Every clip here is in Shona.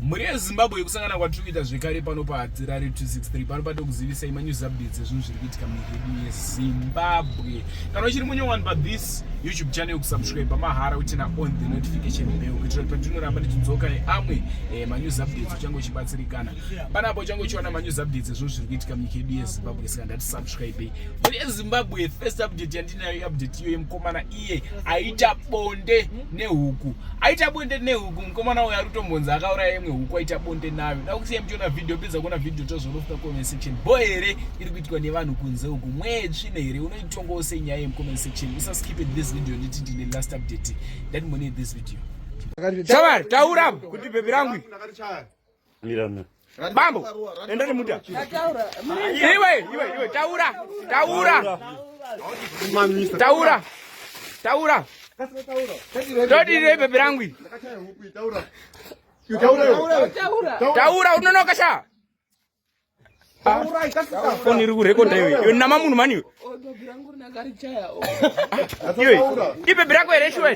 Mhuri yeZimbabwe kusangana kwatiri kuita zvekare pano paHatirari 263 pano patokuzivisai manews updates ezvinhu zviri kuitika munyika yedu yeZimbabwe. Kana uchiri munyowani pa this YouTube channel kusubscribe mahara utina on the notification bell kuitira kuti patinoramba tichidzoka neamwe eh, manews updates uchange uchibatsirikana. Panapa uchange uchiwana manews updates ezvinhu zviri kuitika munyika yedu yeZimbabwe saka ndati subscribe. Mhuri yeZimbabwe first update yandinayo update iyo yemukomana iye aita bonde nehuku aita bonde nehuku mukomana uyo ari kutombonzi akauraya imwe huku aita bonde nayo da kusiya muchiona video pedza kuona video tozorofta comment section bo here iri kuitwa nevanhu kunze uku mwee tsvina here unoitongawo sei nyaya yemucomment section usaskip this video nditi ndine last update ndatimbonei this video Shamwari, taura kuti bhebhi rangu Bambo, enda nemuta. Iwe, iwe, iwe, taura, taura. Taura. Taura. Todii bhebhi rangu. Taura unonoka sha. Foni iri kurekodha iwe. Iwe nama munhu mani iwe. Iwe, ibhebhi rako here shuwa?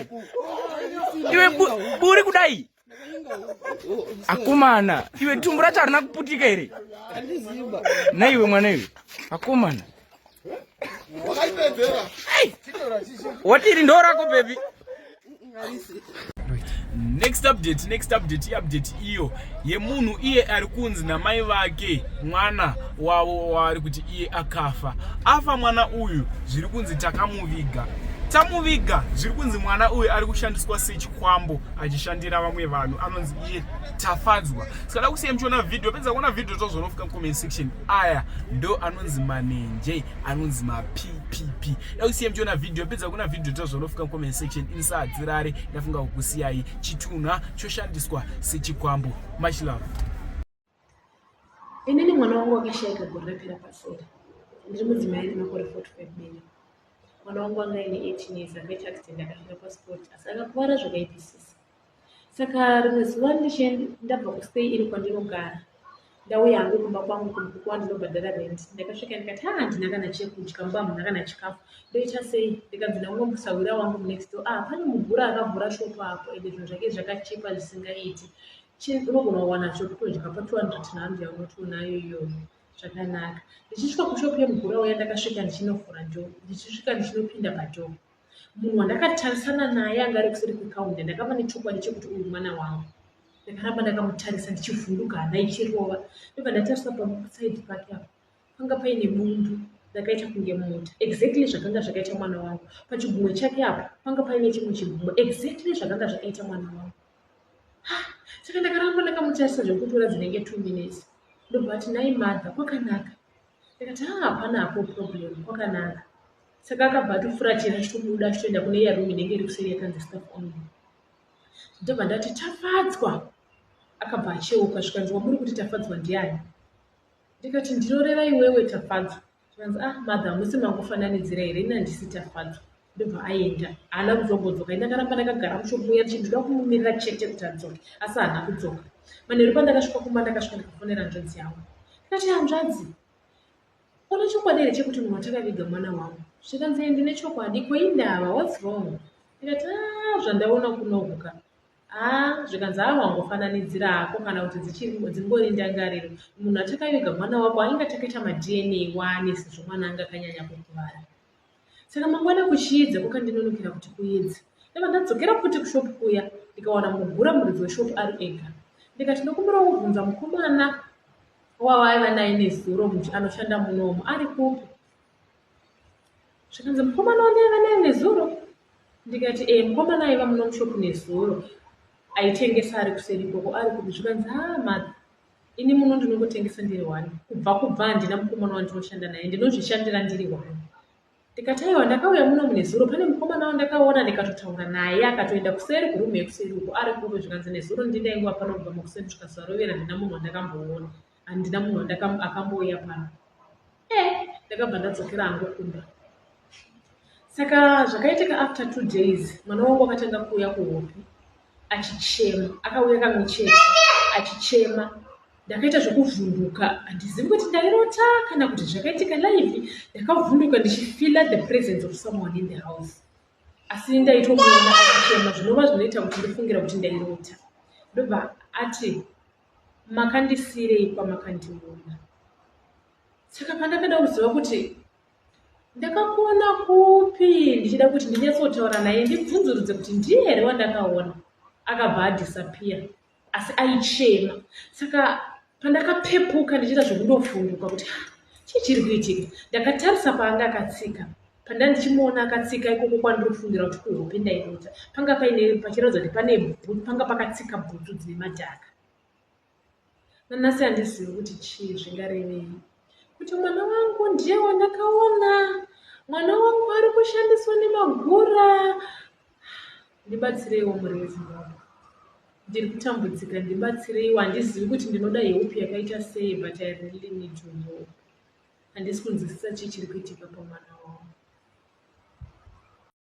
Iwe buri kudai. Akomana, iwe tumbu racho harina kuputika here? Naiwe mwana iwe. Akomana. Wati iri ndo rako baby. Next update, next update, update iyo yemunhu iye ari kunzi namai vake mwana wavo waari kuti iye akafa. Afa mwana uyu zviri kunzi takamuviga. Tamuviga zviri kunzi mwana uyu ari kushandiswa sechikwambo achishandira vamwe vanhu anonzi iye Tafadzwa. Saka da kusiya muchiona video, pedza kuona video tozonofika comment section. Aya ndo anonzi manenje, anonzi ma PPP. Da kusiya muchiona video, pedza kuona video tozonofika comment section. Insadzirare ndafunga kukusiyai chitunha choshandiswa sechikwambo. Much love. Inini mwana wangu akashaika gore rapera pasera. Ndiri mudzimai ane makore 45 bene. Mwana wangu anga aine 18 years akaita accident akafira pasport asi akakuvara zvakaipisisa. Saka rimwe zuva ndabva kustay iri kwandinogara ndauya hangu kumba kwangu kumukuku wandinobhadhara rent ndakasvika ndikati ha handina kana chekudya mumba hamuna kana chikafu ndoita sei ndikanzi naumwe musahwira wangu munext door ah pane mugura akavhura shop apo ende zvinhu zvake zvakachipa zvisingaiti unogona kuwana chekutodya pa 200 rand yaunoti unayo iyoyo zvakanaka ndichisvika kushop yemugura uya ndakasvika ndichinovhura door ndichisvika ndichinopinda padoor Munhu wandakatarisana naye anga ari kuseri kwekaunda ndakava nechokwadi chekuti uyu mwana wangu. Ndakaramba ndakamutarisa ndichivhunduka hana ichirova ndobva ndatarisa pasaidi pake apa panga paine bundu rakaita kunge mota exactly zvakanga zvakaita mwana wangu. Pachigumwe chake apa panga paine chimwe chigumwe exactly zvakanga zvakaita mwana wangu. Saka ndakaramba ndakamutarisa zvekutora dzinenge 2 minutes ndobva ati nhai mother kwakanaka ndikati haa hapana hapo problem kwakanaka saka akabva atofuratira achitobuda achitoenda kune iya room inenge iri kuseri yakanzi staff only ndobva ndati tafadzwa akabva acheuka zvikanzi wamuri kuti tafadzwa ndiani ndikati ndinoreva iwewe tafadzwa zvikanzi ah mother hamusi mangofananidzira here ini handisi tafadzwa ndobva aenda haana kuzombodzoka ini ndakaramba ndakagara mushopu muya ndichiti ndoda kumumirira chete kuti adzoke asi haana kudzoka manheru pandakasvika kumba ndakasvika ndikafonera hanzvadzi yangu ndikati hanzvadzi une chokwadi here chekuti munhu watakaviga mwana wangu zvikanzi ndine chokwadi ko indava whats wrong ndikati ah zvandaona kunoku ka ah zvikanzi ah wangofananidzira hako kana kuti dzichiri dzingori ndangariro munhu atakaviga mwana wako ainge takaita madna wane sezvo mwana anga akanyanya kukuvara Saka mangwana kuchiedza kwakandinonokera kuti kuedze. Ndabva ndadzokera futi kushop kuya ndikawana mugura muridzi weshop ari ega. Ndikati ndokumbirawo kubvunza mukomana wawaiva naye nezuro anoshanda munomu ari kupi? Zvikanzi mukomana wandaiva naye nezuro? Ndikati ee mukomana aiva muno mushop nezuro aitengesa ari kuseri ikoko ari kupi? Zvikanzi haa mother ini muno ndinongotengesa ndiri one kubva kubva handina mukomana wandinoshanda naye ndinozvishandira ndiri one ndikati aiwa ndakauya muno mune zuro pane mukomana wandakaona ndikatotaura naye akatoenda kuseri kurumu yekuseri uko ari kupi zvikanzi nezuro ndindaingova pano kubva makuseni kusvika zuva rovera handina munhu wandakamboona handina munhu akambouya pano e ndakabva ndadzokera hangu kumba saka zvakaitika after 2 days mwana wangu akatanga kuuya kuhope achichema akauya kamwe chete achichema ndakaita zvekuvhunduka handizivi kuti ndairota kana kuti zvakaitika live ndakavhunduka ndichifeela the presence of someone in the house asi ndaitomuona achichema zvinova zvinoita kuti ndifungira kuti ndairota ndobva ati Makandisiirei kwamakandiona? Saka pandakada kuziva kuti ndakakuona kupi, ndichida kuti ndinyatsotaura naye ndibvunzurudze kuti ndiye here wandakaona, akabva adisappear, asi aichema. Saka pandakapepuka ndichiita zvekundofunduka kuti chii chiri kuitika, ndakatarisa paanga akatsika. Panda ndichimuona akatsika ikoko kwandiri kufungira kuti kuhope ndairota, panga paine pachiratidza kuti pane panga pakatsika bhutsu dzine madhaka. Nanhasi handizivi kuti chii zvingarevei kuti mwana wangu ndiye wandakaona. Mwana wangu ari kushandiswa nemagura. Ndibatsireiwo mhuri yeZimbabwe, ndiri kutambudzika, ndibatsireiwo. Handizivi kuti ndinoda help yakaita sei, but I really need to help. Handisi kunzwisisa chii chiri kuitika pamwana wangu.